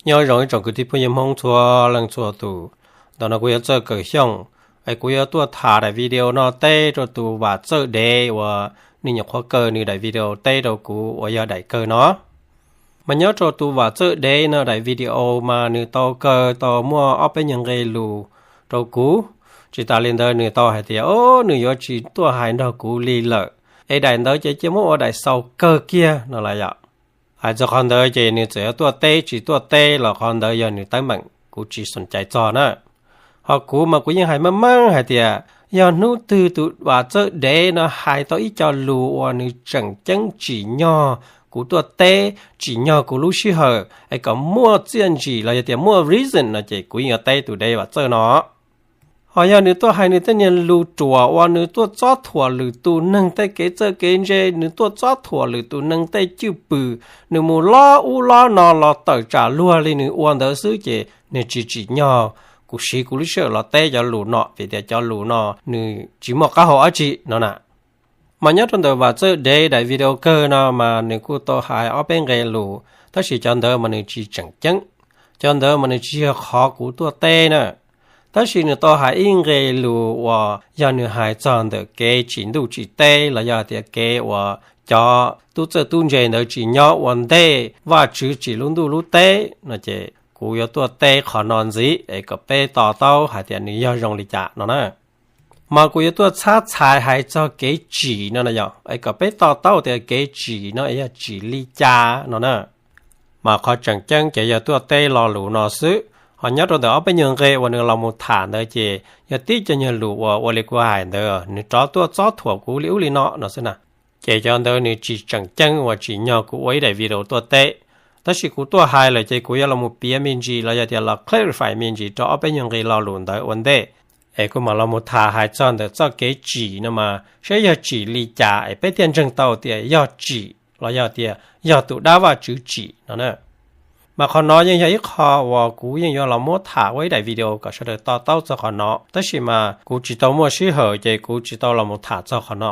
Nyob zoo ib tsoom kwv tij phooj ywg Hmoob txhua leej txhua tus, ntawm no kuv yog Txawj Kawm Xyooj, es kuv yuav tuaj tham daim video no teb rau tus Vam Txawj Dev uas nws nyuam qhuav kaw nws daim video teb rau kuv uas yog daim kawg no. Mas nyob rau tus Vam Txawj Dev no daim video mas nws tau kaw tau muaj ob peb nyuag nqe lus rau kuv. Tsis tas li ntawd nws tau hais tias o, nws yuav tsis tuaj hais nrog kuv li lawm, es daim ntawd ces cia muab ua daim xaus kawg kiag no lawm yom. Hais txog qhov ntawd ces nws txawm yuav tuaj teb tsis tuaj teb los qhov ntawd yog nws teeb meem, kuv tsis xoom cai txog na. Ho kuv mas kuv yeej hais meej meej hais tias yog hnub twg tus Vam Txawj Dev no hais tau ib co lus uas nws tseem ceeb tsim nyog kuv tuaj teb, tsim nyog kuv lub sij hawm es kom muaj txiaj ntsim los yog tias muaj reason no ces kuv yeej yuav teb tus Dev Vam Txawj no. Ho yog nws tuaj hais nws tej niag lus ruam uas nws tuaj txob thuam lwm tus neeg tej kev txawj kev ntse, nws tuaj txob thuam lwm tus neeg tej cwj pwm, nws mus lob ub lob no los tawm tsam luag li nws ua ntawd xwb ces nws tsis tsim nyog kuv siv kuv lub sij hawm los teb cov lus no vim tias cov lus no nws tsis muaj qab hau dab tsi no na. Mas nyob rau ntawm Vam Txawj Dev daim video kawg no mas nws kuj tau hais ob peb nqe lus, tab sis cov ntawd mas nws tsis tseem ceeb, cov ntawd mas nws tsis yog qhov kuv tuaj teb na. Tab sis nws tau hais ib nqe lus uas yog nws hais txog ntawm kev tsim ntuj tsim teb los yog tias kev uas cov tub txawj tub ntse ntawd tsis nyob ua ntej Vajtswv tsim lub ntuj lub teb no ces kuv yuav tuaj teb qhov no ntxiv es kom peb to taub hais tias nws yog zoo li cas no na. Mas kuv yuav tuaj txhab txhais hais txog kev tsim no na yom, es kom peb to taub tias kev tsim no es yog tsim li cas no na. Mas qhov tseem ceeb ces yog tuaj teb lo lus no xwb. Ho nyob rau ntawm ob peb nyuag nqe uas nws los mus tham ntawd ces yog tib co nyuag lus uas ua li kuv hais ntawd nws rov tuaj txob thuam kuv li ub li no no xwb na. Ces cov ntawd nws tsis tseem ceeb uas tsim nyog kuv ua ib daim video tuaj teb. Tab sis kuv tuaj hais lawm ces kuv yuav los mus piav me ntsis los yog tias los clarify me ntsis rau ob peb nyuag nqe lo lus ntawd ua ntej, es kuv mam los mus tham hais txog ntawm txoj kev tsim no mas saib yog tsim li cas es peb thiaj ntseeg tau tias yog tsim los yog tias yog tus dab Vajtswv tsim no na. Mas qhov no yeej yog ib qho uas kuv yeej yuav los muab tham ua ib daim video kom sawv daws to taub txog qhov no, tab sis mas kuv tsis tau muaj sij hawm ces kuv tsis tau los mus tham txog qhov no.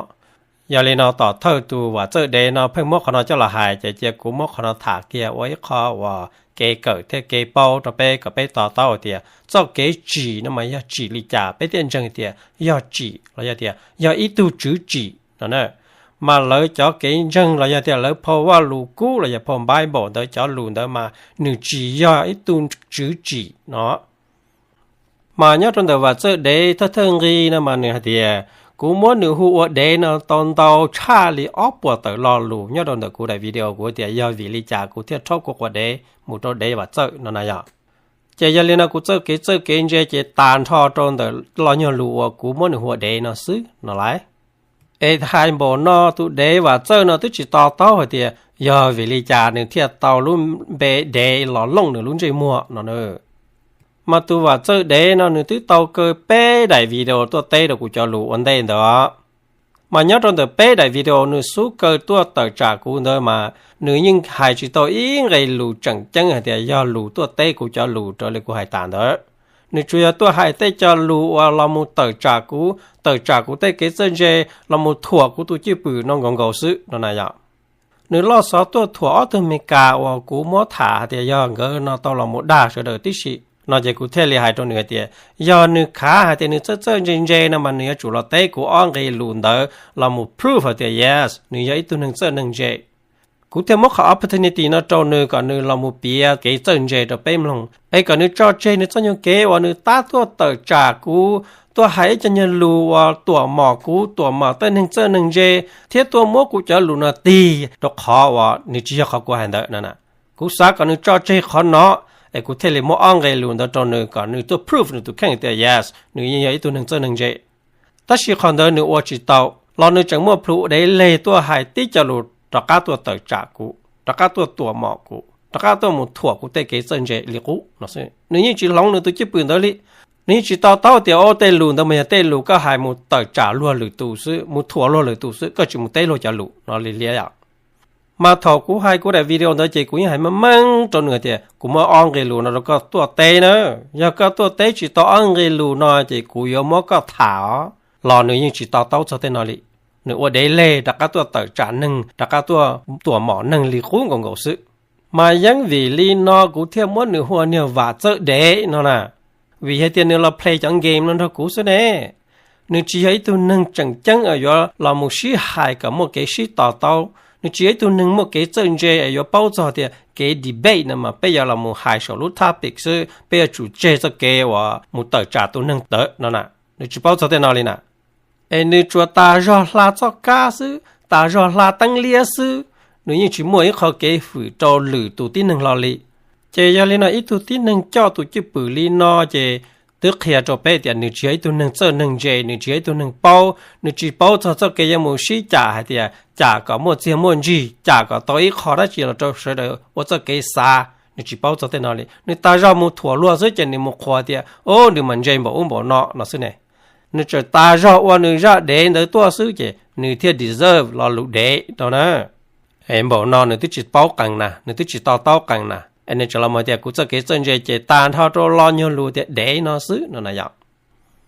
Yog li no tom thawj tus Vam Txawj Dev no pheej muab qhov no coj los hais ces cia kuv muab qhov no tham kiag ua ib qho uas kev kawm thiab kev paub rau peb kom peb to taub hais tias txoj kev tsim no mas yog tsim li cas peb thiaj ntseeg tias yog tsim los yog tias yog ib tug tswv tsim no na. Mas lawv cov kev ntseeg los yog tias lawv phau Vajluskub los yog phau Bible ntawd cov lus ntawd mas nws tsis yog ib tug tswv tsim no. Mas nyob rau ntawm Vam Txawj Dev thawj thawj nqi no mas nws hais tias kuv muab nws hu ua Dev no tau ntau tshaj li ob puas tawm lo lus nyob rau ntawm kuv daim video kuv tias yog vim li cas kuv thiaj rhaub kuv quas dev mus rau Dev Vam Txawj no na yom. Ces yog li no kuv txawj kev txawj kev ntse ces tas nrho rau ntawm lo nyuag lus uas kuv muab nws hu ua Dev no xwb no lauj. Es hais npaum no tus Dev Vam Txawj no twb tsis to taub hais tias yog vim li cas nws thiaj tau lub npe Dev los looj nws lub ntsej muag no na. Mas tus Vam Txawj Dev no nws twb tau kaw peb daim video tuaj teb rau kuv cov lus ua ntej ntawd. Mas nyob rau ntawm peb daim video nws xub kaw tuaj tawm tsam kuv ntawd mas nws yeej hais tsis tau ib nqe lus tseem ceeb hais tias yog lus tuaj teb kuv cov lus raws li kuv hais tas ntawd. Nws tsuas yog tuaj hais tej cov lus uas los mus tawm tsam kuv, tawm tsam kuv tej kev txawj ntse, los mus thuam kuv tus cwj pwm no nkaus nkaus xwb no na yom. Nws loj xov tuaj thuam ob tug Meskas uas kuv muab tham hais tias yog nkawd no tau los mus dag sawv daws tib si no ces kuv thiaj li hais rau nws hais tias yog nws khav hais tias nws txawj txawj ntse ntse no mas nws yuav tsum los teb kuv ob nqe lus ntawd los mus proof hais tias yes, nws yog ib tug neeg txawj neeg ntse. Kuv thiaj muab qhov opportunity no rau nws kom nws los mus piav kev txawj ntse rau peb mloog, es kom nws tso tseg nws txoj nyuag kev uas nws tab tuaj tawm tsam kuv, tuaj hais ib co nyuag lus uas tuam mom kuv, tuam mom tej neeg txawj neeg ntse, thiab tuaj muab kuv cov lus no tig rau qhov uas nws tsis yog qhov kuv hais ntawd no na. Kuv xav kom nws tso tseg qhov no, es kuv thiaj li muab ob nqe lus ntawd rau nws kom nws tuaj proof nws tus kheej tias yes, nws yeej yog ib tug neeg txawj neeg ntse. Tab sis qhov ntawd nws ua tsis tau, los nws tseem muaj plhus dev leg tuaj hais tib co lus rov qab tuaj tawm tsam kuv, rov qab tuaj tuam mom kuv, rov qab tuaj mus thuam kuv tej kev txawj ntse li qub no xwb. Nws yeej tsis hloov nws tus cwj pwm ntawd li. Nws yeej tsis to taub tias o, tej lus ntawd mas yog tej lus koj hais mus tawm tsam luag lwm tus xwb, mus thuam luag lwm tus xwb, koj tsis mus teb luag cov lus no li liab yom. Mas thaum kuv hais kuv daim video ntawd ces kuv yeej hais meej meej rau nws tias kuv muab ob nqe lus no rau koj tuaj teb na. Yog koj tuaj teb tsis tau ob nqe lus no ces kuv yuav muab koj tham os. Los nws yeej tsis to taub txog tej no li. Nws ua dev leg rov qab tuaj tawm tsam neeg, rov qab tuaj tuam mom neeg li qub nkaus nkaus xwb. Mas yeej vim li no kuv thiaj muab nws hu ua niag Vam Txawj Dev no na, vim hais tias nws los play cov game no nrog kuv xwb ne. Nws tsis yog ib tug neeg tseem ceeb uas yuav los mus sib hais kom muaj kev sib to taub, nws tsis yog ib tug neeg muaj kev txawj ntse uas yuav paub txog tias kev debate no mas peb yuav los mus hais saum lub topic xwb, peb yuav tsum tseg txoj kev uas mus tawm tsam tus neeg ntawd no na. Nws tsis paub txog tej no li na. Es nws tsuas tas zog hla txoj kab xwb, tas zog hla teeb liab xwb, nws yeej tsis muaj ib qho kev hwm rau lwm tus tib neeg hlo li. Ces yog li no ib tug tib neeg coj tus cwj pwm li no ces twb qhia rau peb tias nws tsis yog ib tug neeg txawj neeg ntse, nws tsis yog ib tug neeg paub, nws tsis paub txog txoj kev yuav mus sib cam hais tias cam kom muaj txiag muaj ntsig, cam kom tau ib qho dab tsi los rau sawv daws ua txoj kev xav, nws tsis paub txog tej no li. Nws tas zog mus thuam luag xwb ces nws mus qhuas tias o nws mas ntse npaum ub npaum no no xwb ne. Nws tseem tas zog ua nws zaj dev ntawd tuaj xwb ces nws thiaj deserve lo lus dev no na. Npaum no nws twb tsis paub qees na, nws twb tsis to taub qees na, es nws tseem los mus tias kuv txoj kev txawj ntse ces tag nrho rau lo nyuag lus tias dev no xwb no na yom.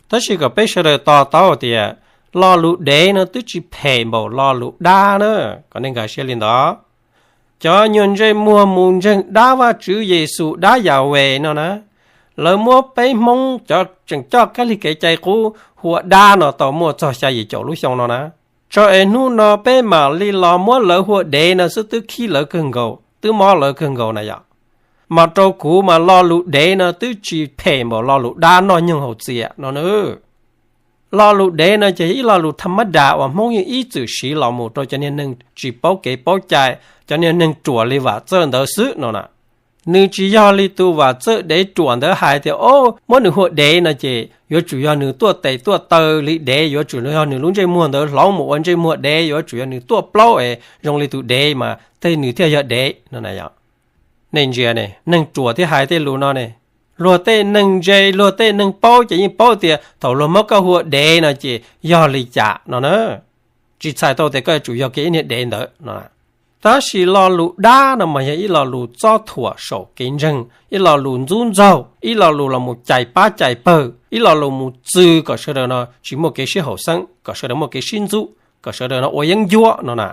Tab sis kom peb sawv daws to taub tias lo lus dev no twb tsis phem npaum lo lus dab na, kom nej nkag siab li ntawd. Cov nyuag ntsej muag mus ntseeg dab Vajtswv Yexus dab Yahweh no na, lawv muab peb Hmoob cov tseem coj kab lig kev cai qub hu ua dab no tau muaj txog xya yim caum lub xyoo no na. Tso es hnub no peb mam li los muab lawv hu ua dev no xwb twb khib lawv kawg nkaus, twb mob lawv kawg nkaus na yom. Mas rau kuv mas lo lus dev no twb tsis phem npaum lo lus dab noj nyoog haus txias no na. Lo lus dev no ces ib lo lus tha mab das uas Hmoob yeej ib txwm siv los mus rau cov niag neeg tsis paub kev paub cai, cov niag neeg ruam li Vam Txawj ntawd xwb no na. Nws tsis yog li tus Vam Txawj dev ruam ntawd hais tias o muab nws hu ua dev no ces yuav tsum yog nws tuaj tes tuaj taw li dev, yuav tsum yog nws lub ntsej muag ntawd hloov mus ua ntsej muag dev, yuav tsum yog nws tuaj plaub es zoo li tus dev mas tej nws thiaj yog dev no na yom. Nej ntsia ne, neeg ruam thiaj hais tej lus no ne. Luag tej neeg ntse, luag tej neeg paub ces yeej paub tias thaum luag muab koj hu ua dev no ces yog li cas no na. Tsis txhais tau tias koj yuav tsum yog kiag ib niag dev ntawd no. Tab sis lo lus dab no mas yog ib lo lus txob thuam saum kev ntseeg, ib lo lus ntxub ntxaug, ib lo lus los mus cais pab cais pawg, ib lo lus mus txwv kom sawv daws no tsis muaj kev sib haum xeeb, kom sawv daws muaj kev sib ntxub, kom sawv daws no ua yeeb ncuab no na.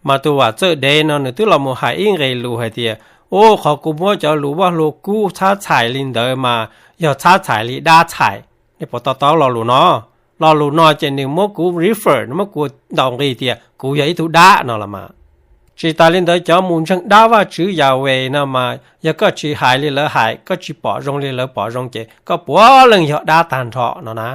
Mas tus Vam Txawj dev no nws twb los mus hais ib nqe lus hais tias u qhov kuv muab cov lus Vaj Hlua Kub txhab txhais li ntawd mas yog txhab txhais li dab txhais. Nej puas to taub lo lus no? Lo lus no ces nws muab kuv refer, nws muab kuv ntaus nqi tias kuv yog ib tug dab no los mas. Tsis tas li ntawd cov mus ntseeg dab Vajtswv Yahweh no mas yog koj tsis hais li lawv hais, koj tsis pom zoo li lawv pom zoo ces koj puav leej yog dab tag nrho no na.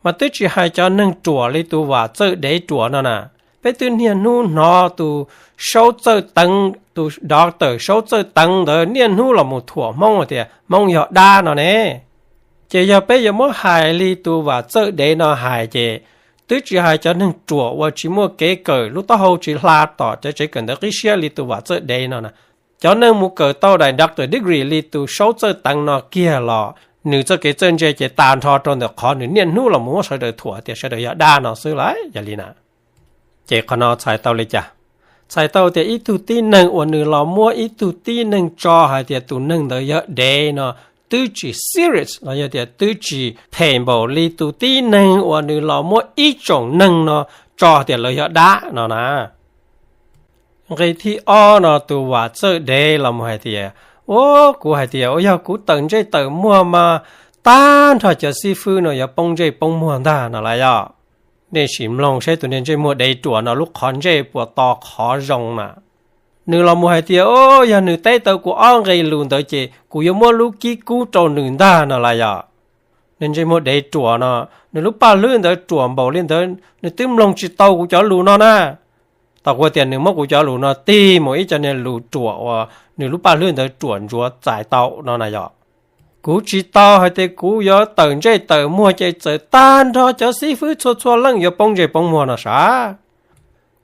Mas twb tsis hais cov neeg ruam li tus Vam Txawj dev ruam no na. Peb twb niaj hnub hnov tus Saub Txawj Teev, tus doctor Saub Txawj Teev ntawd niaj hnub los mus thuam Hmoob tias Hmoob yog dab no ne. Ces yog peb yuav muab hais li tus Vam Txawj dev no hais ces twb tsis hais cov neeg ruam uas tsis muaj kev kawm, lub taub hau tsis hla tom cov tsev kawm ntawv qib siab li tus Vam Txawj dev no na. Cov neeg mus kawm tau daim doctor degree li tus Saub Txawj Teev no kiag los nws txoj kev txawj ntse ces tag nrho rau ntawm qhov nws niaj hnub los mus muab sawv daws thuam tias sawv daws yog dab no xwb lauj. Yog li na, ces qhov no txhais tau li cas? Txhais tau tias ib tug tib neeg uas nws los muab ib tug tib neeg tso hais tias tus neeg ntawd yog dev no twb tsis serious los yog tias twb tsis phem npaum li tus tib neeg uas nws los muab ib tsoom neeg no tso tias lawv yog dab no na. Nqe thib ob no tus Vam Txawj dev los mus hais tias u, kuv hais tias u yog kuv tawm ntsej tawm muag mas tag nrho cov xib fwb no yuav poob ntsej poob muag ntag no lauj. Yog nej sim mloog saib tus niag ntsej muag dev ruam no lub qhov ntsej puas to qhov zoo na. Nws los mus hais tias o, yog nws teb tau kuv ob nqe lus ntawd ces kuv yuav muab lub kib kub rau nws ntag no lauj. Yog nws ntsej muag dev ruam no, nws lub paj hlwb ntawd ruam npaum li ntawd nws twb mloog tsis tau kuv cov lus no na. Tau kuv tias nws muab kuv cov lus no tig mus ib co niag lus ruam uas nws lub paj hlwb ntawd ruam ntsuav txais tau no na yog. Kuv tsis tau hais tias kuv yuav tawm ntsej tawm muag ces txawm tag nrho cov xib fwb txhua txhua leej yuav poob ntsej poob muag no sav.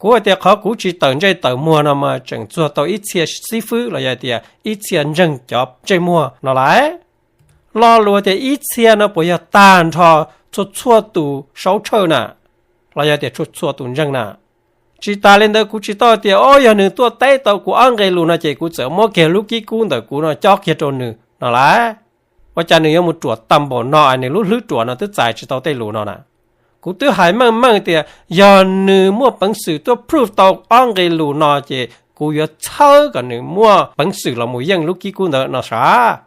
Kuv hais tias qhov kuv tsis tawm ntsej tawm muag no mas tseem txuag tau ib txhia xib fwb los yog tias ib txhia ntseeg cov ntsej muag no lauj. Lo lus tias ib txhia no puas yog tag nrho txhua txhua tus saub tshawj na, los yog tias txhua txhua tus ntseeg na? Tsis tas li ntawd kuv tsis tau tias o yog nws tuaj teb tau kuv ob nqe lus no ces kuv txawm muab kiag lub kib kub ntawm kuv no cob kiag rau nws no lauj. Ua cas nws yuav mus ruam tag npaum no, nws lub hlwb ruam no twb txais tsis tau tej lus no na? Kuv twb hais meej meej tias yog nws muaj peev xwm tuaj proof tau ob nqe lus no ces kuv yuav txhawb kom nws muaj peev xwm los mus yeej lub kib kub ntawd no sav.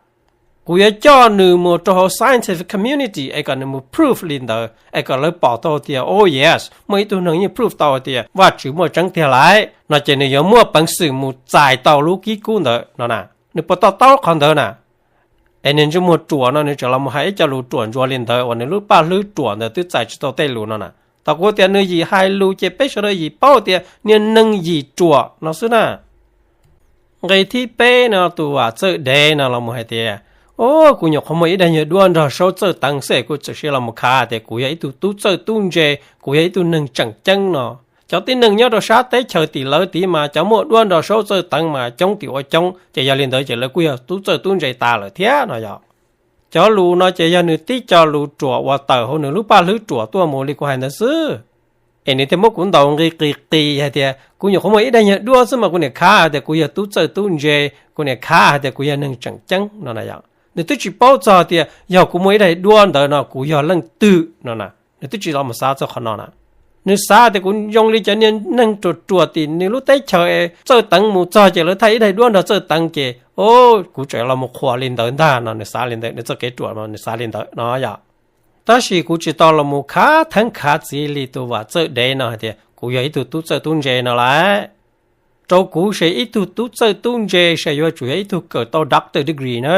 Kuv yuav coj nws mus rau hauv scientific community es kom nws mus proof li ntawd es kom lawv pom tau tias, oh yes, muaj ib tug neeg yeej proof tau tias Vajtswv muaj tseeb tiag lawm no ces nws yuav muaj peev xwm mus txais tau lub kib kub ntawd no na. Nws puas to taub qhov ntawd na? Es niag ntsej muag ruam no nws tseem los mus hais ib co lus ruam ntsuav li ntawd uas nws lub paj hlwb ruam ntawd twb txais tsis tau tej lus no na. Thaum kuv tias nws yim hais lus ces peb sawv daws yim paub tias niag neeg yim ruam no xwb na. Nqe thib peb no tus vam txawj dev no los mus hais tias, o, kuv nyuam qhuav muaj ib daim nyuag duab nrog saub txawj teev xwb es kuv txawm sia los mus khav tias kuv yog ib tug tub txawj tub ntse, kuv yog ib tug neeg tseem ceeb no. Cov tib neeg nyob rau sab teb chaws tim lawv tid mas cov muaj duab nrog saub txawj teev mas coob tim ua coob, ces yog li ntawd ces lawv kuj yog tub txawj tub ntse tas lawm thiab no yog. Cov lus no ces yog nws tib co lus ruam uas tawm hauv nws lub paj hlwb ruam tuaj mus li kuv hais ntawd xwb. Es nws thiaj muab kuv ntaus nqi qis qis hais tias kuv nyuam qhuav muaj ib daim nyuag duab xwb mas kuv niam khav hais tias kuv yog tub txawj tub ntse, kuv niam khav hais tias kuv yog neeg tseem ceeb no na yom. Nws twb tsis paub txog tias yog kuv muaj ib daim duab ntawd no kuv yog leej twg no na. Nws twb tsis los mus xav txog qhov no na. Nws xav tias kuv zoo li cov niag neeg ruam ruam tim nws lub teb chaws es txawj teev mus txog ces lawv thaij ib daim duab nrog txawj teev ces, o, kuv tseem los mus qhuas li ntawd ntag no nws xav li ntawd, nws txoj kev ruam no nws xav li ntawd no yom. Tab sis kuv tsis tau los mus khav theeb khav txiv li tus vam txawj dev no hais tias kuv yog ib tug tub txawj tub ntse no lauj. Rau kuv ces ib tug tub txawj tub ntse ces yuav tsum yog ib tug kawm tau doctor degree na.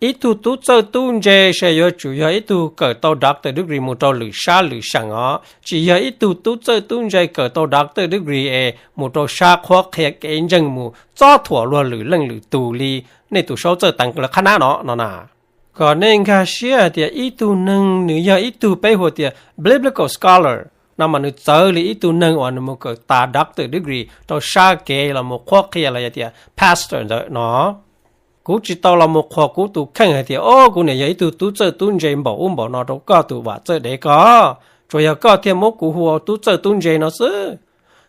Ib tug tub txawj tub ntse ces yuav tsum yog ib tug kawm tau doctor degree mus rau lwm sab lwm seem os, tsis yog ib tug tub txawj tub ntse kawm tau doctor degree es mus rau sab qhuab qhia kev ntseeg mus txob thuam luag lwm leej lwm tus li nej tus saub txawj teev lawv qhab nab no no na. Kom nej nkag siab hais tias ib tug neeg nws yog ib tug peb hu tias biblical scholar no mas nws txawv li ib tug neeg uas nws mus kawm tas doctor degree rau sab kev los mus qhuab qhia los yog tias pastor ntawd no. Kuv tsis tau los mus qhuas kuv tus kheej hais tias, o, kuv niam yog ib tug tub txawj tub ntse npaum ub npaum no rau koj tus vam txawj dev ko. Tsuas yog koj thiaj muab kuv hu ua tub txawj tub ntse no xwb.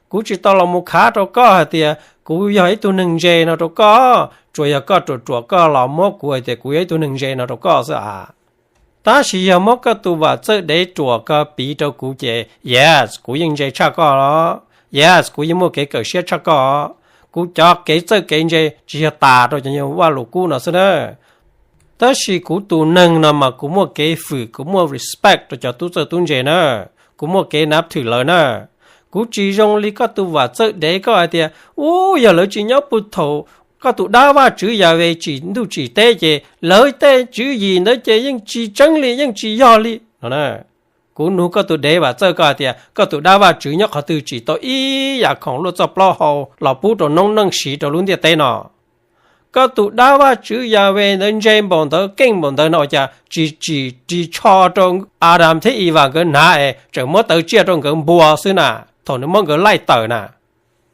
Kuv tsis tau los mus khav rau koj hais tias kuv yog ib tug neeg ntse no rau koj, tsuas yog koj ruam ruam koj los muab kuv hais tias kuv yog ib tug neeg ntse no rau koj xwb a. Tab sis yog muab koj tus vam txawj dev ruam ko piv rau kuv ces yes, kuv yeej ntse tshaj koj los yes, kuv yeej muaj kev kawm siab tshaj koj. Kuv cov kev txawj kev ntse tsis yog tas rau cov nyuag vaj lus kub no xwb na. Tab sis kuv tus neeg no mas kuv muaj kev fwm, kuv muaj respect rau cov tub txawj tub ntse na. Kuv muaj kev nav thwm lawv na. Kuv tsis zoo li koj tus vam txawj dev koj hais tias, u, yog lawv tsis nyob puag thaum koj tus dab Vajtswv Yahweh tsim ntuj tsim teb ces lawv tej tswv yim ntawd ces yeej tsis tseeb li, yeej tsis yog li no. Kuv nug koj tus dev vam txawj koj hais tias koj tus dab Vajtswv nyob qhov twg tsim tau ib yam khoom luaj txoj plaub hau los pub rau noob neej siv rau lub ntiaj teb no? Koj tus dab Vajtswv Yahweh ntawd ntse npaum ntawd, keej npaum ntawd no ua cas tsis tsim ris tsho rau Adam thiab Eva nkawd hnav es tseem muab tawv tsiaj rau nkawd npua xwb na, thaum nws muab nkawd laij tawm na?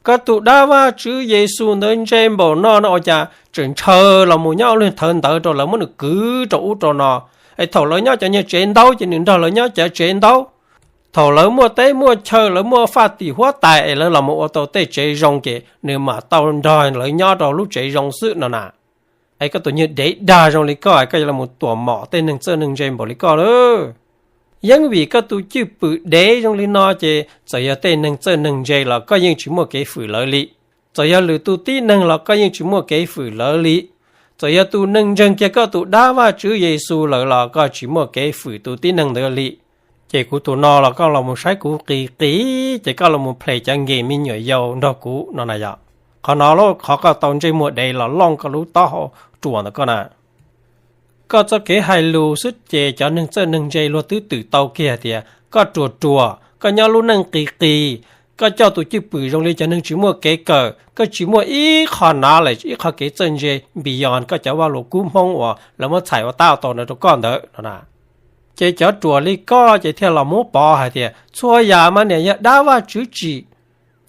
Koj tus dab Vajtswv Yexus ntawd ntse npaum no no ua cas tseem ntshaw los mus nyob lub thawv ntawd rau lawv muab nws kwv rau ub rau no, es thaum lawv nyob cov nyuag tsev ntaub ces nws nrog lawv nyob cov tsev ntaub. Thaum lawv muaj teb muaj chaw, lawv muaj faj tim huab tais es lawv los mus ua tau tej tsev zoo ces nws mam tau nrog lawv nyob rau lub tsev zoo xwb no na. Es koj tus nyuag dev dag zoo li koj es koj yuav los tuam mom tej neeg txawj neeg ntse npaum li koj lawm. Yeeb vim koj tus cwj pwm dev zoo li no ces txawm yog tej neeg txawj neeg ntse los koj yeej tsis muaj kev fwm lawv li. Txawm yog lwm tus tib neeg los koj yeej tsis muaj kev fwm lawv li. Txawm yog tus neeg ntseeg kiag koj tus dab Vajtswv Yexus lawm los koj tsis muaj kev fwm tus tib neeg ntawd li. Ces kuv tus no los koj los mus saib kuv qis qis ces koj los mus play cov game me nyuam yaus nrog kuv no na yom. Qhov no lauj, qhov koj tau ntsej muag dev los looj koj lub taub hau ruam ntawm koj na. Koj txoj kev hais lus xwb ces cov neeg txawj neeg ntse luag twb twm tau kiag tias koj ruam ruam, koj nyob lub neej qis qis, koj coj tus cwj pwm zoo li cov neeg tsis muaj kev kawm, koj tsis muaj ib qho knowledge, ib qho kev txawj ntse beyond koj cov vaj lus kub Hmoob uas lawv muab txhais ua tab ua tau ntawd rau koj ntawd no na. Ces cov ruam li koj ces thiaj los muab pov hais tias txhua yam mas niam yog dab Vajtswv tsim.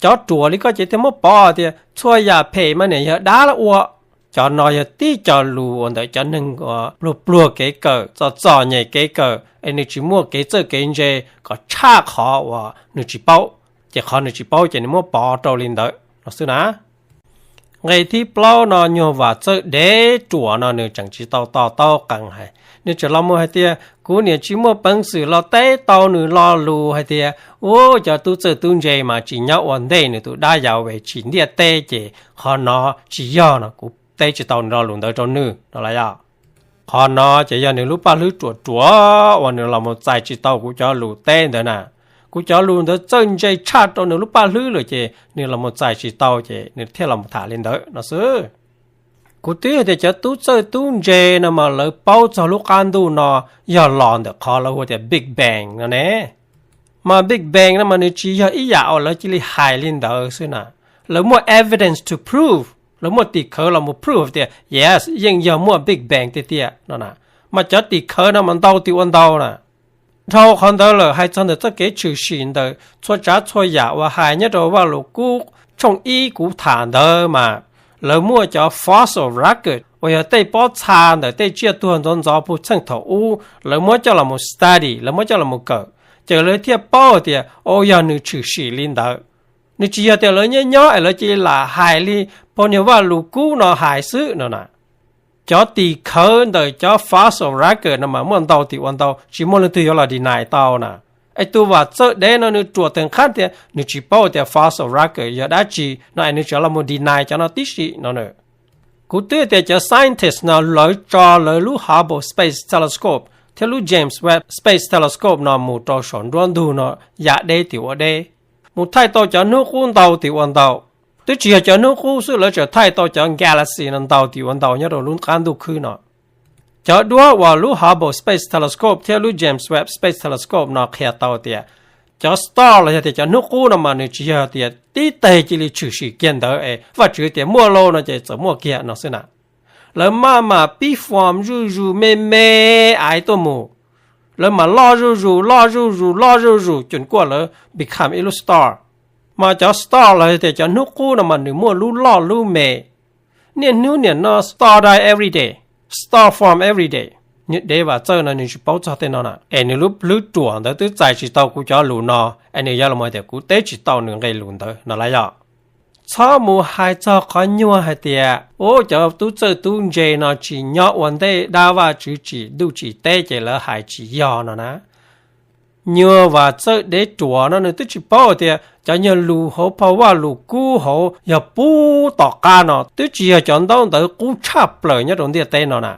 Cov ruam li koj ces thiaj muab pov tias txhua yam phem mas niam yog dab ua. Cov no yog tib co lus uas ntawm cov neeg uas pluag pluag kev kawm, txom txom nyem kev kawm es nws tsis muaj kev txawj kev ntse kom tshaj qhov uas nws tsis paub, ces qhov nws tsis paub ces nws muab pov rau li ntawd no xwb na. Nqe thib plaub no nyuag Vam Txawj Dev Ruam no nws tseem tsis tau to taub qees hais, nws tseem los mus hais tias kuv niam tsis muaj peev xwm los teb tau nws lo lus hais tias, u, cov tub txawj tub ntse mas tsis nyob ua ntej nws tus dab Yauve tsis ntiaj teb ces qhov no tsis yog no, kuv teb tsis tau nws lo lus ntawd rau nws no los yog. Qhov no ces yog nws lub paj hlwb ruam ruam uas nws los mus txais tsis tau kuv cov lus teb ntawd na. Kuv cov lus ntawd txawj ntse tshaj rau nws lub paj hlwb lawm ces nws los mus txais tsis tau ces nws thiaj los mus tham li ntawd no xwb. Kuv twb hais tias cov tub txawj tub ntse no mas lawv paub txog lub qab ntuj no yog los ntawm qhov lawv hu tias Big Bang no ne. Mas Big Bang no mas nws tsis yog ib yam uas lawv cia li hais li ntawd xwb na. Lawv muaj evidence to prove, lawv muaj tim khawv los mus prove tias yes, yeej yog muaj Big Bang tiag tiag no na. Mas cov tim khawv no mas ntau tim ua ntau na. Dhau qhov ntawd lawm, hais txog ntawm txoj kev tshwm sim ntawm txhua tsav txhua yam uas hais nyob rau Vajluskub tshooj ib kuv tham ntawd mas lawv muaj cov fossil record uas yog tej pob txha ntawm tej tsiaj tuag ntxov ntxov puag txheej thaum ub lawv muab coj los mus study, lawv muab coj los mus kawm, ces lawv thiaj paub tias o yog nws tshwm sim li ntawd. Nws tsis yog tias lawv nyob nyob es lawv cia li lam hais li pog niag Vajluskub no hais xwb no na. Cov tim khawv ntawm cov fossil record no mas muaj ntau tim ua ntau, tsis muaj leej twg yuav los deny tau na. Es tus Vam Txawj Dev no nws ruam tag nrho tias nws tsis paub tias fossil record yog dab tsi no es nws tseem los mus deny cov no tib si no na. Kuv twb tias cov scientist no lawv tso lawv lub Hubble Space Telescope thiab lub James Webb Space Telescope no mus rau saum nruab ntug no ya deb tim ua deb, mus thaij tau cov hnub qub ntau tim ua ntau. Twb tsis yog cov hnub qub xwb, lawv tseem thaij tau cov galaxy no ntau tim ua ntau nyob rau lub qab ntuj khwb no. Cov duab uas lub Hubble Space Telescope thiab lub James Webb Space Telescope no qhia tau tias cov star los yog tias cov hnub qub no mas nws tsis yog tias tib teg cia li tshwm sim kiag ntawd es Vajtswv tias muaj lauj no ces txawm muaj kiag no xwb na. Lawv maj mam pib form zuj zus me me aiv tuaj mus. Lawv mam loj zuj zus, loj zuj zus, loj zuj zus, cus kuaj lawv become ib lub star. Mas cov star los yog tias cov hnub qub no mas nws muaj lub loj lub me. Niaj hnub niam no star die every day, star form every day. Niag dev Vam Txawj no nws tsis paub txog tej no na, es nws lub hlwb ruam ntawd twb txais tsis tau kuv cov lus no, es nws yuav los hais tias kuv teb tsis tau nws nqe lus ntawd no lawm yog. Txhob mus hais txog qhov nyuag hais tias u cov tub txawj tub ntse no tsis nyob ua ntej dab Vajtswv tsim ntuj tsim teb ces lawv hais tsis yog no na. Nyuag Vam Txawj Dev Ruam no nws twb tsis paub tias cov nyuag lus hauv phau Vajluskub hauv yog puag tom qab no twb tsis yog cov ntaub ntawv qub tshaj plaws nyob rau ntiaj teb no na.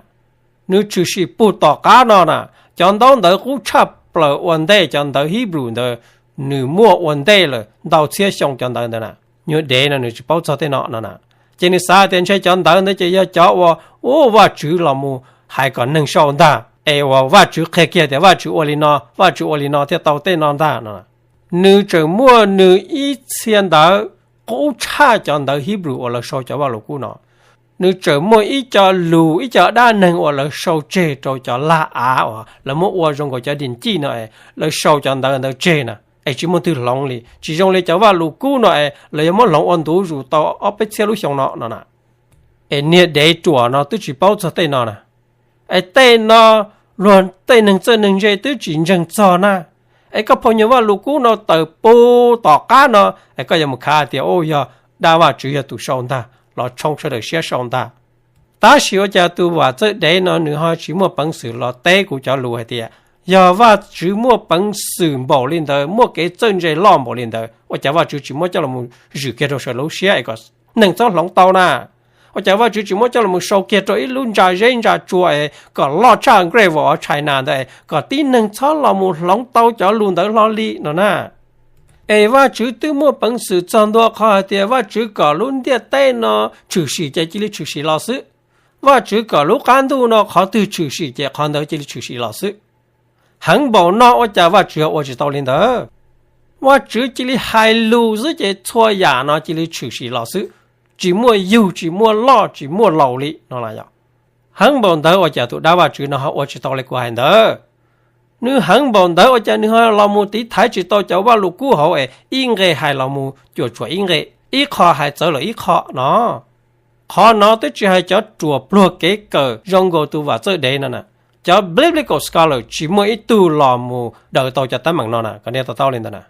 Nws tshwm sim puag tom qab no na. Cov ntaub ntawv qub tshaj plaws ua ntej cov ntawv Hebrew ntawd, nws muaj ua ntej lawm ntau txhiab xyoo cov ntawv ntawd na. Nyuag dev no nws tsis paub txog tej no no na. Ces nws xav tias ntshe cov ntawv ntawd ces yog cov uas u Vajtswv los mus hais kom neeg sau ntag, es uas Vajtswv qhia kiag tias Vajtswv ua li no, Vajtswv ua li no thiaj tau tej no ntag no. Nws tseem muaj nws ib txhia ntawv qub tshaj cov ntawv Hebrew uas lawv sau cov Vajluskub no. Nws tseem muaj ib co lus, ib co dab neeg uas lawv sau tseg rau cov lag av uas lawv muab ua zoo nkaus cov diam cij no es lawv sau cov ntawv ntawd tseg na, es tsis muaj twg hloov li. Tsis zoo li cov Vajluskub no es lawv yuav muab hloov ua ntu zus tau ob peb txhiab lub xyoo no no na. Es niag dev ruam no twb tsis paub txog tej no na. Es tej no luag tej neeg txawj neeg ntse twb tsis ntseeg txog na. Es koj phau nyuag Vajluskub no tawm puag tom qab no, es koj yuav mus khav tias u yog dab Vajtswv yog tus sau ntag, los tshoob sawv daws siab sau ntag. Tab sis ua cas tus Vam Txawj Dev no nws ho tsis muaj peev xwm los teb kuv cov lus hais tias yog Vajtswv muaj peev xwm npaum li ntawd, muaj kev txawj ntse loj npaum li ntawd, ua cas Vajtswv tsis muab coj los zwm kiag rau sawv daws lub siab es kom neeg txhob hloov tau na? Ua cas Vajtswv tsis muab coj los sau kiag rau ib lub ntsa zeb ntsa tsua es kom loj tshaj Great Wall of China ntawd es kom tib neeg txhob los mus hloov tau cov lus ntawd hlo li no na? Es Vajtswv twb muaj peev xwm txog ntua qhov hais tias Vajtswv kom lub ntiaj teb no tshwm sim ces cia li tshwm sim los xwb. Vajtswv kom lub qab ntuj no qhov twg tshwm sim ces qhov ntawd cia li tshwm sim los xwb. Heev npaum no ua cas Vajtswv ua tsis tau li ntawd? Vajtswv cia li hais lus xwb ces txhua yam no cia li tshwm sim los xwb, tsis muaj yug, tsis muaj loj, tsis muaj laus li no los yog. Heev npaum ntawd ua cas tus dab Vajtswv no ho ua tsis tau li kuv hais ntawd? Nws heev npaum ntawd ua cas nws ho los mus tiv thaiv tsis tau cov Vajluskub hauv es ib nqe hais los mus cuam tshuam ib nqe, ib qho hais txawv lawm ib qho no? Qhov no twb tsis hais cov ruam pluag kev kawm zoo nkaus tus Vam Txawj Dev no na. Cov biblical scholar tsis muaj ib tug los mus daws tau cov teeb meem no na, kom nej to taub li ntawd na.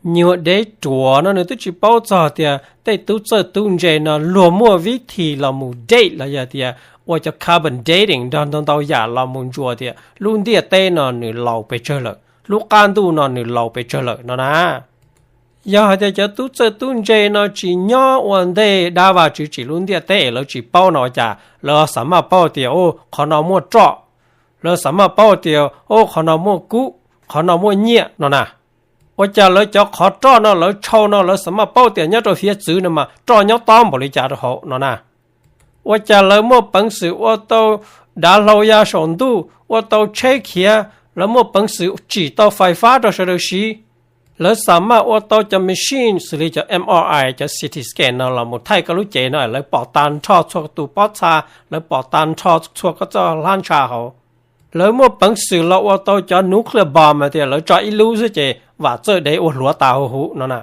Nyuag dev ruam no nws twb tsis paub txog tias tej tub txawj tub ntse no luag muaj vib thi los mus date los yog tias ua cov carbon dating nrog ntau ntau yam los mus ntsuas tias lub ntiaj teb no nws laus pes tsawg lawm, lub qab ntuj no nws laus pes tsawg lawm no na. Yog hais tias cov tub txawj tub ntse no tsis nyob ua ntej dab Vajtswv tsim lub ntiaj teb es lawv tsis paub no ua cas lawv xav maj paub tias, u, qhov no muaj roj, lawv xav maj paub tias, u, qhov no muaj kub, qhov no muaj nyiaj no na. Ua cas lawv cov qhov roj no lawv tshau no lawv xav maj paub tias nyob rau hiav txwv no mas roj nyob tob npaum li cas rau hauv no na. Ua cas lawv muaj peev xwm ua tau dav hlau ya saum ntuj, ua tau tsheb khiav, lawv muaj peev xwm tsim tau fais fab rau sawv daws siv. Lawv xav maj ua tau cov machine xws li cov M R I, cov C T scan no los mus thaij koj lub cev no lawv pom tag nrho txhua tus pob txha, lawv pom tag nrho txhua koj txoj hlab ntsha hauv. Lawv muaj peev xwm los ua tau cov nuclear bomb tias lawv tso ib lub xwb ces vam txawj dev ua hluav tas huv huv no na.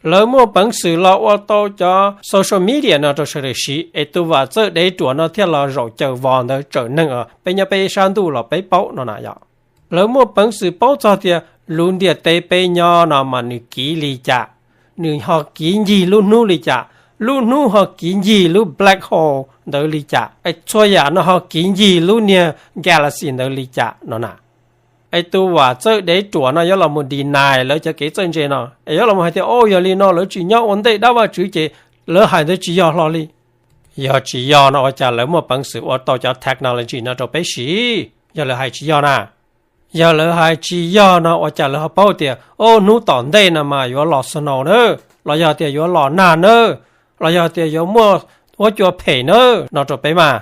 Lawv muaj peev xwm los ua tau cov social media no rau sawv daws siv es tus vam txawj dev ruam no thiaj los zaum caws vos ntawd tsawm neeg os, peb nyob peb ib sab ntuj los peb paub no na yom. Lawv muaj peev xwm paub txog tias lub ntiaj teb peb nyob no mas nws kiv li cas, nws ho kiv ncig lub hnub li cas, lub hnub ho kiv ncig lub black hole ntawd li cas, es txhua yam no ho kiv ncig lub niag galaxy ntawd li cas no na. Es tus vam txawj dev ruam no yuav los mus deny lawv cov kev txawj ntse no es yuav los mus hais tias, o, yog li no lawv tsis nyob ua ntej dab Vajtswv ces lawv hais ntawd tsis yog hlo li. Yog tsis yog no ua cas lawv muaj peev xwm ua tau cov technology no rau peb siv? Yog lawv hais tsis yog na, yog lawv hais tsis yog no ua cas lawv ho paub tias, o, hnub tom ntej no mas yuav los snow na, los yog tias yuav los nag na, los yog tias yuav muaj huab cua phem na no rau peb mas?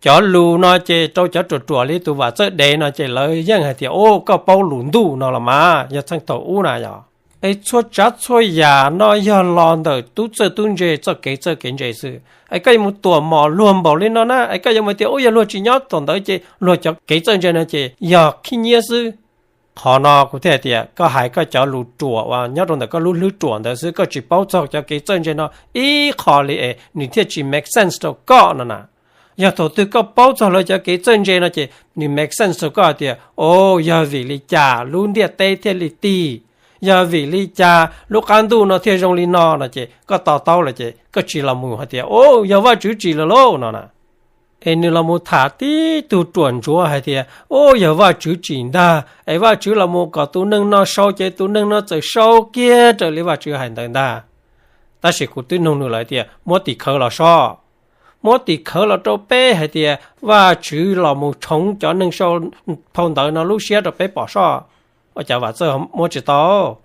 Cov lus no ces rau cov ruam ruam li tus vam txawj dev no ces lawv yeej hais tias, o, koj paub lus ntuj no los mas yog txheej thaum ub na yom. Es txhua tsav txhua yam no yog los ntawm tub txawj tub ntse txoj kev txawj kev ntse xwb. Es koj yuav mus tuam mom luag npaum li no na, es koj yuav mus tias, u, yog luag tsis nyob thaum ntawd ces luag cov kev txawj ntse no ces yog khib nyiab xwb. Qhov no kuv thiaj hais tias koj hais koj cov lus ruam uas nyob rau ntawm koj lub hlwb ruam ntawd xwb, koj tsis paub txog cov kev txawj ntse no ib qho li es nws thiaj tsis make sense rau koj no na. Yog thaum twg koj paub txog lawv cov kev txawj ntse no ces nws make sense rau koj hais tias, o, yog vim li cas lub ntiaj teb thiaj li tig, yog vim li cas lub qab ntuj no thiaj zoo li no no ces koj to taub lawm ces koj tsis los mus hais tias, o, yog Vajtswv tsim lawm lauj no na. Es nws los mus tham tib tug ruam ntsuav hais tias, o, yog Vajtswv tsim ntag, es Vajtswv los mus kom tus neeg no sau ces tus neeg no txawm sau kiag raws li Vajtswv hais ntawd ntag. Tab sis kuv twb nug nws lawm tias muab tim khawv los soj, muab tim khawv los rau peb hais tias Vajtswv los mus tshoov cov neeg sau phau ntawv no lub siab rau peb pom soj. Ua cas vam txawj muab tsis tau?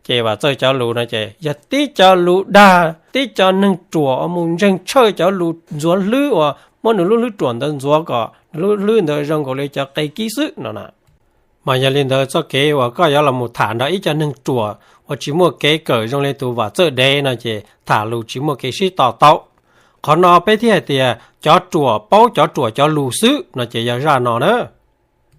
Ces vam txawj cov lus no ces yog tib co lus dag tib co neeg ruam uas mus ntseeg tshawj cov lus ntxuav hlwb uas muab nws lub hlwb ruam ntawd ntxuav kom nws lub hlwb ntawd zoo nkaus li cov qe kib xwb no na. Mas yog li ntawd txoj kev uas koj yuav los mus tham nrog ib co neeg ruam uas tsis muaj kev kawm zoo li tus vam txawj dev no ces tham lus tsis muaj kev sib to taub. Qhov no peb thiaj hais tias cov ruam paub cov ruam cov lus xwb no ces yog zaj no na.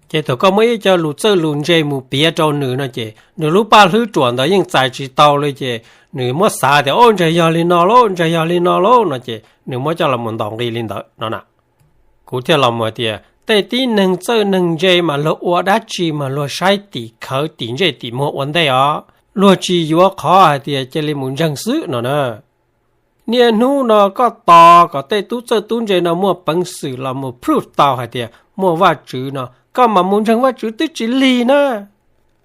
Ces thaum koj muab ib co lus txawj lus ntse mus piav rau nws no ces nws lub paj hlwb ruam ntawd yeej txais tsis tau li ces nws muab xav tias, o, ntshe yog li no lauj, ntshe yog li no lauj no ces nws muab coj los mus ntaus nqi li ntawd no na. Kuv thiaj los mus hais tias tej tib neeg txawj neeg ntse mas luag ua dab tsi mas luag saib tim khawv tim ntsej tim muag ua ntej os, luag tsis yuav qhov hais tias cia li mus ntseeg xwb no na. Niaj hnub no koj tos kom tej tub txawj tub ntse no muaj peev xwm los mus proof tau hais tias muaj Vajtswv no koj mam mus ntseeg Vajtswv twb tsis lig na.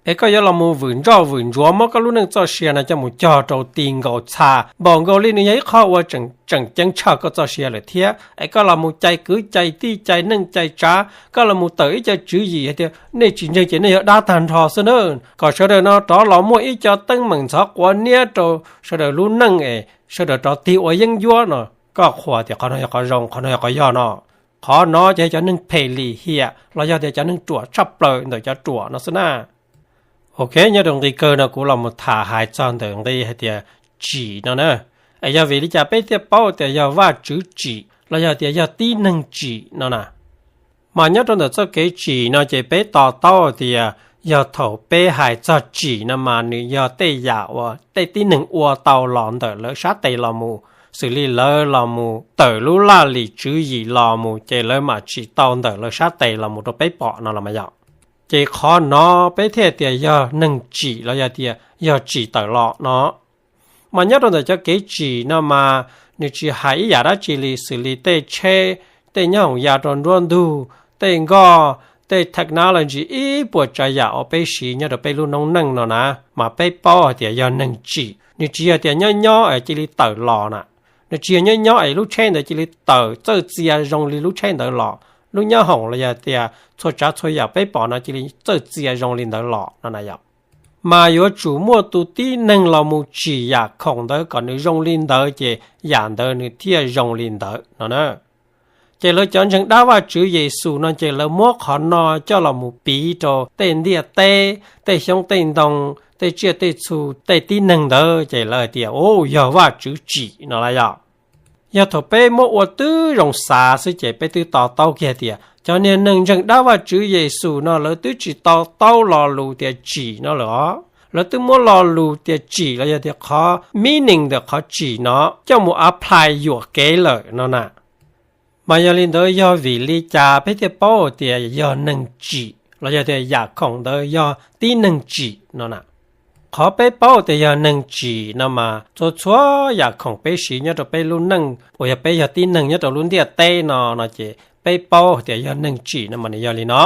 Es koj yuav los mus vwm ntsoj vwm ntsuav muab koj lub neej txoj sia no coj mus cog rau ti nkaus txha npaum nkaus li nws yog ib qho uas tseem ceeb tshaj koj txoj sia lawm thiab. Es koj los mus cais kwv cais tij cais neej cais tsav, koj los mus tawm ib co tswv yim hais tias nej tsis ntseeg ces nej yog dab tag nrho xwb na, kom sawv daws no rov los muaj ib co teeb meem ntxhov quav niab rau sawv daws lub neej es sawv daws rov tig ua yeeb ncuab no, koj qhuas tias qhov no yog qhov zoo, qhov no yog qhov yog no. Qhov no ces cov neeg phem lim hiam los yog tias cov neeg ruam tshaj plaws ntawm cov ruam no xwb na. Ok, nyob rau nqi kawg no kuv los mus tham hais txog ntawm nqi hais tias tsim no na. Es yog vim li cas peb thiaj paub tias yog Vajtswv tsim los yog tias yog tib neeg tsim no na? Mas nyob rau ntawm txoj kev tsim no ces peb to taub tias yog thaum peb hais txog tsim no mas nws yog tej yam uas tej tib neeg ua tau los ntawm lawv sab tes los mus, xws li lawv los mus tawm lub laj lim tswv yim los mus ces lawv mam tsim tau ntawm lawv sab tes los mus rau peb pom no los mas yog. Ces qhov no peb thiaj tias yog neeg tsim los yog tias yog tsim tawm los no. Mas nyob rau ntawm cov kev tsim no mas nws tsis hais ib yam dab tsi li xws li tej tsheb, tej nyoob hoom ya rau nruab ntug, tej nkoj, tej technology ib puas tsav yam uas peb siv nyob rau peb lub noob neej no na, mas peb paub hais tias yog neeg tsim. Nws tsis yog tias nyob nyob es cia li tawm los na. Nws tsis yog nyob nyob es lub tsheb ntawd cia li tawm txawj txia zoo li lub tsheb ntawd los. Lub nyoob hoom los yog tias txhua tsav txhua yam peb pom no cia li txawj txia zoo li ntawd los no na yom. Mas yuav tsum muaj tus tib neeg los mus tsim yam khoom ntawd kom nws zoo li ntawd ces yam ntawd nws thiaj zoo li ntawd no na. Ces lawv cov ntseeg dab Vajtswv Yexus no ces lawv muab qhov no coj los mus piv rau tej ntiaj teb, tej xyoob tej ntoo, tej tsiaj tej txhu, tej tib neeg ntawd ces lawv hais tias, u, yog Vajtswv tsim no las yom. Yog thaum peb muab ua tib zoo xav xwb ces peb twb to taub kiag tias cov niag neeg ntseeg dab Vajtswv Yexus no lawv twb tsis to taub lo lus tias tsim no lawm os. Lawv twb muab lo lus tias tsim los yog tias qhov meaning ntawm qhov tsim no coj mus apply yuam kev lawm no na. Mas yog li ntawd yog vim li cas peb thiaj paub tias yog neeg tsim los yog tias yam khoom ntawd yog tib neeg tsim no na? Qhov peb paub tias yog neeg tsim no mas txhua txhua yam khoom peb siv nyob rau peb lub neej uas yog peb yog tib neeg nyob rau lub ntiaj teb no no ces peb paub tias yog neeg tsim no mas nws yog li no.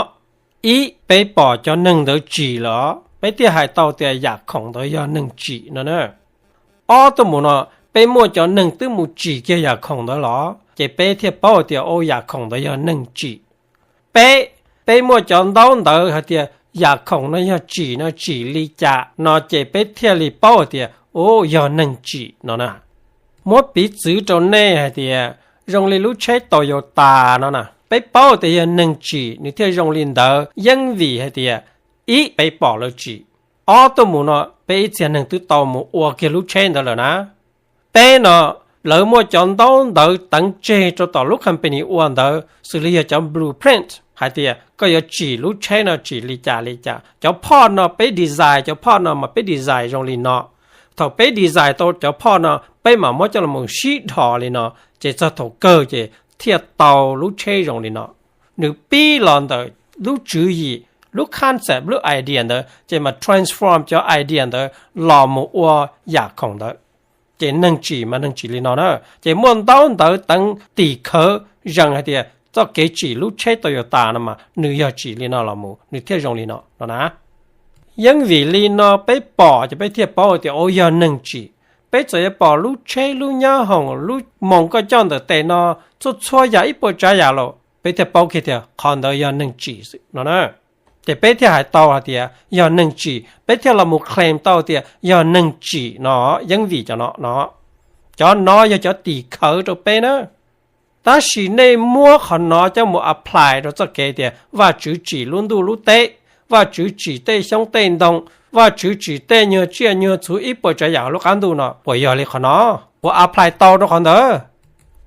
Ib, peb pom cov neeg ntawd tsim lawm peb thiaj hais tau tias yam khoom ntawd yog neeg tsim no na. Ob tuaj mus no, peb muaj cov neeg twb mus tsim kiag yam khoom ntawd los ces peb thiaj paub tias u yam khoom ntawd yog neeg tsim. Peb, peb muaj cov ntaub ntawv hais tias yam khoom no yog tsim no tsim li cas no ces peb thiaj li paub hais tias u yog neeg tsim no na. Muab piv txwv rau nej hais tias zoo li lub tsheb Toyota no na, peb paub tias yog neeg tsim nws thiaj zoo li ntawd yeej vim hais tias ib, peb pom lawv tsim. Ob tuaj mus no peb ib txhia neeg twb tau mus ua kiag lub tsheb ntawd lawm na. Peb no, lawv muaj cov ntaub ntawv teev tseg rau tom lub company ua ntawd xws li yog cov blueprint hais tias koj yuav tsim lub tsheb no tsim li cas li cas. Cov phoj no peb design, cov phoj no mas peb design zoo li no. Thaum peb design tau cov phoj no peb mam muab coj los sib dhos li no, ces txog thaum kawg ces thiaj tau lub tsheb zoo li no. Nws pib los ntawm lub tswv yim, lub concept, lub idea ntawd ces mas transform cov idea ntawd los mus ua yam khoom ntawd. Ces neeg tsim mas neeg tsim li no na. Ces muaj ntaub ntawv teev tim khawv zees hais tias txoj kev tsim lub tsheb Toyota no mas nws yog tsim li no los mus nws thiaj zoo li no no na. Yeej vim li no peb pom ces peb thiaj paub tias u yog neeg tsim. Peb txawm yuav pom lub tsheb, lub nyab hoom, lub moos koj coj ntawm tes no, txhua txhua yam ib puas tsav yam los peb thiaj paub kiag tias qhov ntawd yog neeg tsim xwb no na. Ces peb thiaj hais tau hais tias yog neeg tsim, peb thiaj los mus claim tau tias yog neeg tsim no, yeej vim cov no no. Cov no yog cov tim khawv rau peb na. Tab sis nej muab qhov no coj mus apply rau txoj kev tias Vajtswv tsim lub ntuj lub teb, Vajtswv tsim tej xyoob tej ntoo, Vajtswv tsim tej nyuag tsiaj nyuag txhu ib puas tsav yam hauv lub qab ntuj no, puas yog li qhov no? Puas apply tau rau qhov ntawd?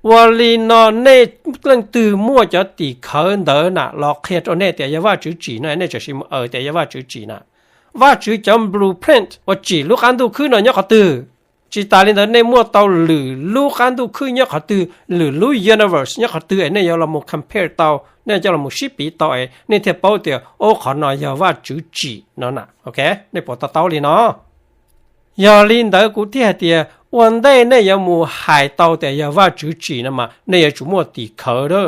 Ua li no nej leej twg muaj cov tim khawv ntawd na los qhia rau nej tias yog Vajtswv tsim no nej tseem sim mus aws tias yog Vajtswv tsim na. Vajtswv cov blueprint uas tsim lub qab ntuj khwb no nyob qhov twg? Tsis tas li ntawd nej muaj tau lwm lub qab ntuj khwb nyob qhov twg, lwm lub universe nyob qhov twg es nej yuav los mus compare tau, nej coj los mus sib piv tau es nej thiaj paub tias u qhov no yog Vajtswv tsim no na. Nej puas to taub li no? Yog li ntawd kuv thiaj hais tias ua ntej nej yuav mus hais tau tias yog Vajtswv tsim no mas nej yuav tsum muaj tim khawv a.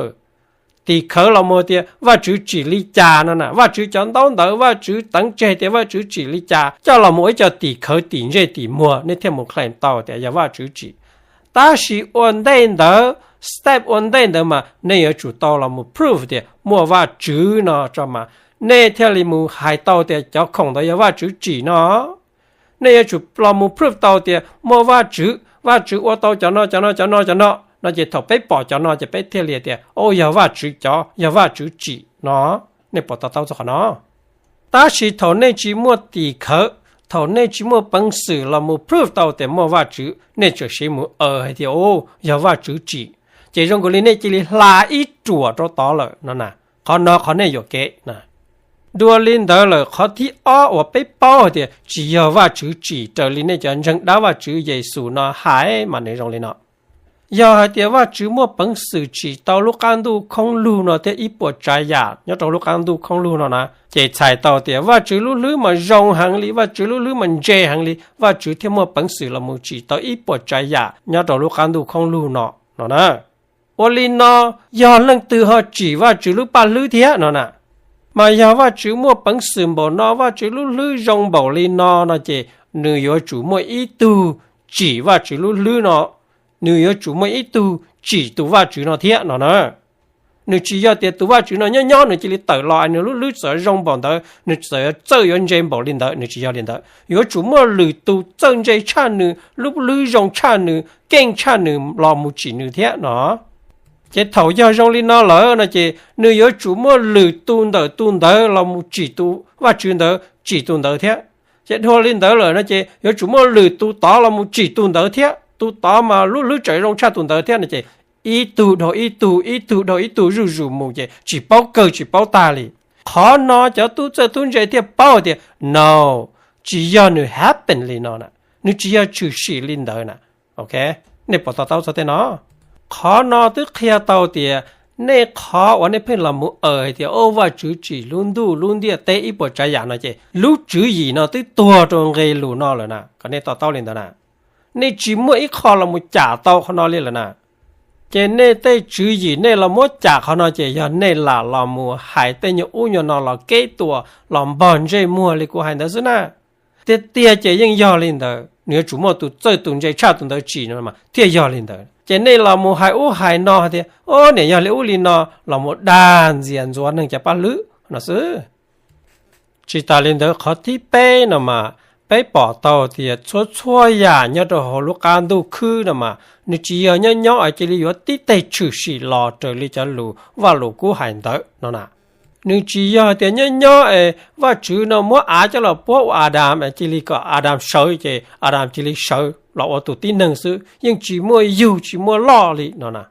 Tim khawv los mus tias Vajtswv tsim li cas no na, Vajtswv cov ntaub ntawv, Vajtswv teev tseg tias Vajtswv tsim li cas, coj los mus ib co tim khawv tim ntsej tim muag nej thiaj mus claim tau tias yog Vajtswv tsim. Tab sis ua ntej ntawd, step ua ntej ntawd mas nej yuav tsum tau los mus prove tias muaj Vajtswv no tso mas nej thiaj li mus hais tau tias cov khoom ntawd yog Vajtswv tsim no. Nej yuav tsum los mus prove tau tias muaj Vajtswv, Vajtswv ua tau cov no cov no cov no cov no no ces thaum peb pom cov no ces peb thiaj li tias u yog Vajtswv cov, yog Vajtswv tsim no. Nej puas to taub txog qhov no? Tab sis thaum nej tsis muaj tim khawv, thaum nej tsis muaj peev xwm los mus prove tau tias muaj Vajtswv, nej tseem sim mus aws hais tias u yog Vajtswv tsim, ces zoo nkaus li nej cia li hla ib ruam rau tod lawm no na. Qhov no qhov nej yuam kev na. Dua li ntawd lawm qhov thib ob uas peb paub hais tias tsis yog Vajtswv tsim raws li nej cov ntseeg dab Vajtswv Yexus no hais mas nws zoo li no. Yog hais tias Vajtswv muaj peev xwm tsim tau lub qab ntuj khoob lug no thiab ib puas tsav yam nyob rau lub qab ntuj khoob lug no na, ces txhais tau tias Vajtswv lub hlwb mas zoo heev li, Vajtswv lub hlwb mas ntse heev li, Vajtswv thiaj muaj peev xwm los mus tsim tau ib puas tsav yam nyob rau lub qab ntuj khoob lug no, no na. Ua li no, yog leej twg ho tsim Vajtswv lub paj hlwb thiab no na, mas yog Vajtswv muaj peev xwm npaum no, Vajtswv lub hlwb zoo npaum li no no ces nws yuav tsum muaj ib tug tsim Vajtswv lub hlwb no, nws yuav tsum muaj ib tug tsim tus Vajtswv no thiab no na. Nws tsis yog tias tus Vajtswv no nyob nyob nws cia li tawm los es nws lub hlwb txawm zoo npaum ntawd, nws txawm txawj yuav ntse npaum li ntawd, nws tsis yog li ntawd. Yuav tsum muaj lwm tus txawj ntse tshaj nws, lub hlwb zoo tshaj nws, keej tshaj nws los mus tsim nws thiab no. Ces thaum yog zoo li no lawm no ces nws yuav tsum muaj lwm tus ntawm tus ntawd los mus tsim tus Vajtswv ntawd, tsim tus ntawd thiab. Ces dhau li ntawd lawm no ces yuav tsum muaj lwm tus tod los mus tsim tus ntawd thiab, tus tod mas lub hlwb tseem zoo tshaj tus ntawd thiab no ces ib tug dhau ib tug, ib tug dhau ib tug zuj zus mus ces tsis paub kawg tsis paub tag li. Qhov no cov tub txawj tub ntse thiaj paub tias no, tsis yog nws happen li no na, nws tsis yog tshwm sim li ntawd na. Ok, nej puas to taub txog tej no? Qhov no twb qhia tau tias nej qhov uas nej pheej los mus aws hais tias o Vajtswv tsim lub ntuj lub ntiaj teb ib puas tsav yam no ces lub tswv yim no twb tuag rau nqe lus no lawm na, kom nej to taub li ntawd na. Nej tsis muaj ib qho los mus cam tau qhov no li lawm na. Ces nej tej tswv yim nej los muab cam qhov no ces yog nej lam los mus hais tej nyuag ub nyuag no los keb tuam los npog ntsej muag li kuv hais ntawd xwb na. Tiag tiag ces yeej yog li ntawd, nws yuav tsum muaj tus txawj tus ntse tshaj tus ntawd tsim no mas thiaj yog li ntawd. Ces nej los mus hais ub hais no hais tias o niam yog li ub li no los mus dag ntxias ntxuav neeg cov paj hlwb no xwb. Tsis tas li ntawd qhov thib peb no mas peb pom tau tias txhua txhua yam nyob rau hauv lub qab ntuj khwb no mas nws tsis yog nyob nyob es cia li yuav tib teg tshwm sim los raws li cov lus Vajluskub hais ntawd no na. Nws tsis yog tias nyob nyob es Vajtswv no muab av coj los puab ua Adam es cia li kom Adam sawv ces Adam cia li sawv los ua tus tib neeg xwb, yeej tsis muaj yug tsis muaj loj li no na.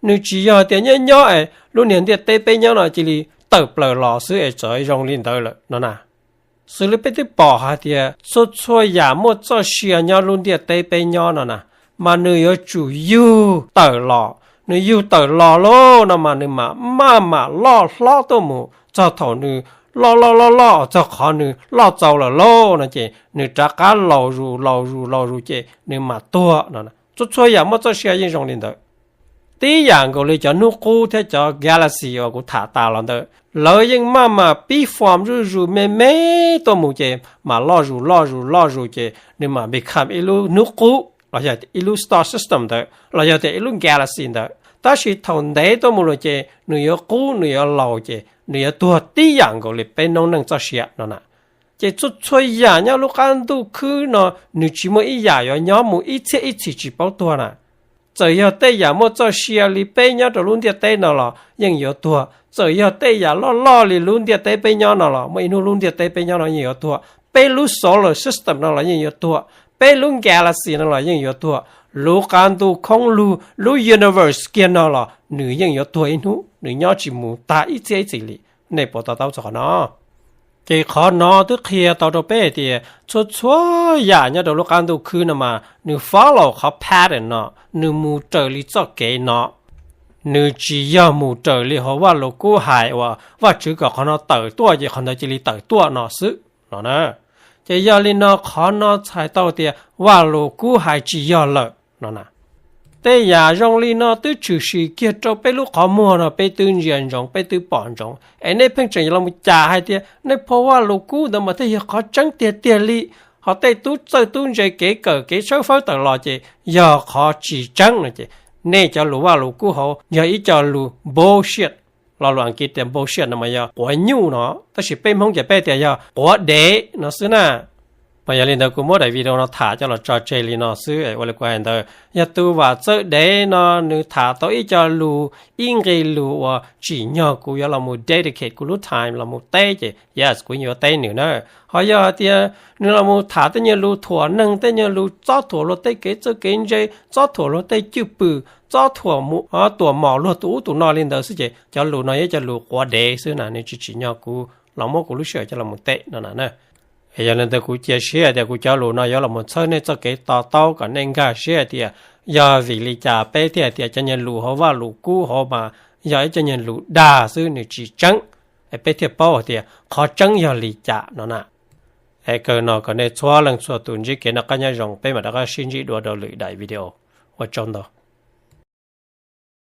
Nws tsis yog tias nyob nyob es lub niag ntiaj teb peb nyob no cia li tawm plaws los xwb es txawm zoo li ntawd lawm no na. Xws li peb twb pom hais tias txhua txhua yam muaj txoj sia nyob lub ntiaj teb peb nyob no na, mas nws yuav tsum yug tawm los. Nws yug tawm los lauj no mas nws mam maj mam loj hlob tuaj mus txog thaum nws loj loj loj loj txog qhov nws loj txaus lawm lauj no ces nws rov qab laus zus laus zus laus zus ces nws mam tuag no. Txhua txhua yam muaj txoj sia yeej zoo li ntawd. Tib yam nkaus li cov hnub qub thiab cov galaxy uas kuv tham tas los ntawd, lawv yeej maj mam pib form zuj zus me me tuaj mus ces mam loj zus loj zus loj zus ces nws mam become ib lub hnub qub los yog ib lub star system ntawd los yog tias ib lub galaxy ntawd. Tab sis thaum ntev tuaj mus lawm ces nws yuav qub nws yuav laus ces nws yuav tuag tib yam nkaus li peb noob neej txoj sia no na. Ces txhua txhua yam nyob lub qab ntuj khwb no nws tsis muaj ib yam yuav nyob mus ib txhiab ib txhis tsis paub tuag na. Txawm yog tej yam muaj txoj sia li peb nyob rau lub ntiaj teb no los yeej yuav tuag, txawm yog tej yam loj loj li lub ntiaj teb peb nyob no los muaj ib hnub lub ntiaj teb peb nyob no yeej yuav tuag, peb lub solar system no los yeej yuav tuag, peb lub galaxy no los yeej yuav tuag, lub qab ntuj khoob lug lub universe kiag no los nws yeej yuav tuag ib hnub, nws nyob tsis mus tag ib txhiab ib txhis li. Nej puas to taub txog qhov no? Ces qhov no twb qhia tau rau peb hais tias txhua txhua yam nyob rau lub qab ntuj khwb no mas nws follow qhov pattern no, nws mus raws li txoj kev no. Nws tsis yog mus raws li hauv Vajluskub hais uas Vajtswv kom qhov no tawm tuaj ces qhov ntawd cia li tawm tuaj no xwb no na. Ces yog li no qhov no txhais tau tias Vajluskub hais tsis yog lawm no na. Tej yam zoo li no twb tshwm sim kiag rau peb lub qhov muag no peb twb ntsia ntsoov peb twb pom ntsoov es nej pheej tseem los mus cam hais tias nej phau Vajluskub ntawd mas thiaj yog qhov tseeb tiag tiag li, ho tej tub txawj tub ntse kev kawm kev tshawb fawb tawm los ces yog qhov tsis tseeb no ces nej cov lus Vajluskub hauv yog ib co lus bullshit. Lo lus Askiv tias bullshit no mas yog quav nyuj no, tab sis peb Hmoob ces peb tias yog quav dev no xwb na. Mas yog li ntawd kuv muab daim video no tham coj los tso tseg li no xwb. Ua li kuv hais ntawd, yog tus vam txawj dev no nws tham tau ib co lus, ib nqe lus uas tsim nyog kuv yuav los mus dedicate kuv lub time los mus teb ces yes, kuv yeej yuav teb nws na. Ho yog hais tias nws los mus tham tej nyuag lus thuam neeg, tej nyuag lus txob thuam luag tej kev txawj kev ntse, txob thuam luag tej cwj pwm, txob thuam mus tuam mom luag tus ub tus no li ntawd xwb ces cov lus no yog cov lus quav dev xwb na, nws tsis tsim nyog kuv los muab kuv lub sij hawm coj los mus teb no na. Es yog li ntawd kuv cia siab tias kuv cov lus no yuav los mus txhawb nej txoj kev to taub kom nej nkag siab tias yog vim li cas peb thiaj tias cov nyuag lus hauv Vajluskub hauv mas yog ib cov nyuag lus dag xwb nws tsis tseeb, es peb thiaj paub hais tias qhov tseeb yog li cas no na. Es kawg no kom nej txhua leej txhua tus ntsib kev noj qab nyob zoo, peb mam rov qab sib ntsib dua rau lwm daim video. Ua tsaug ntau.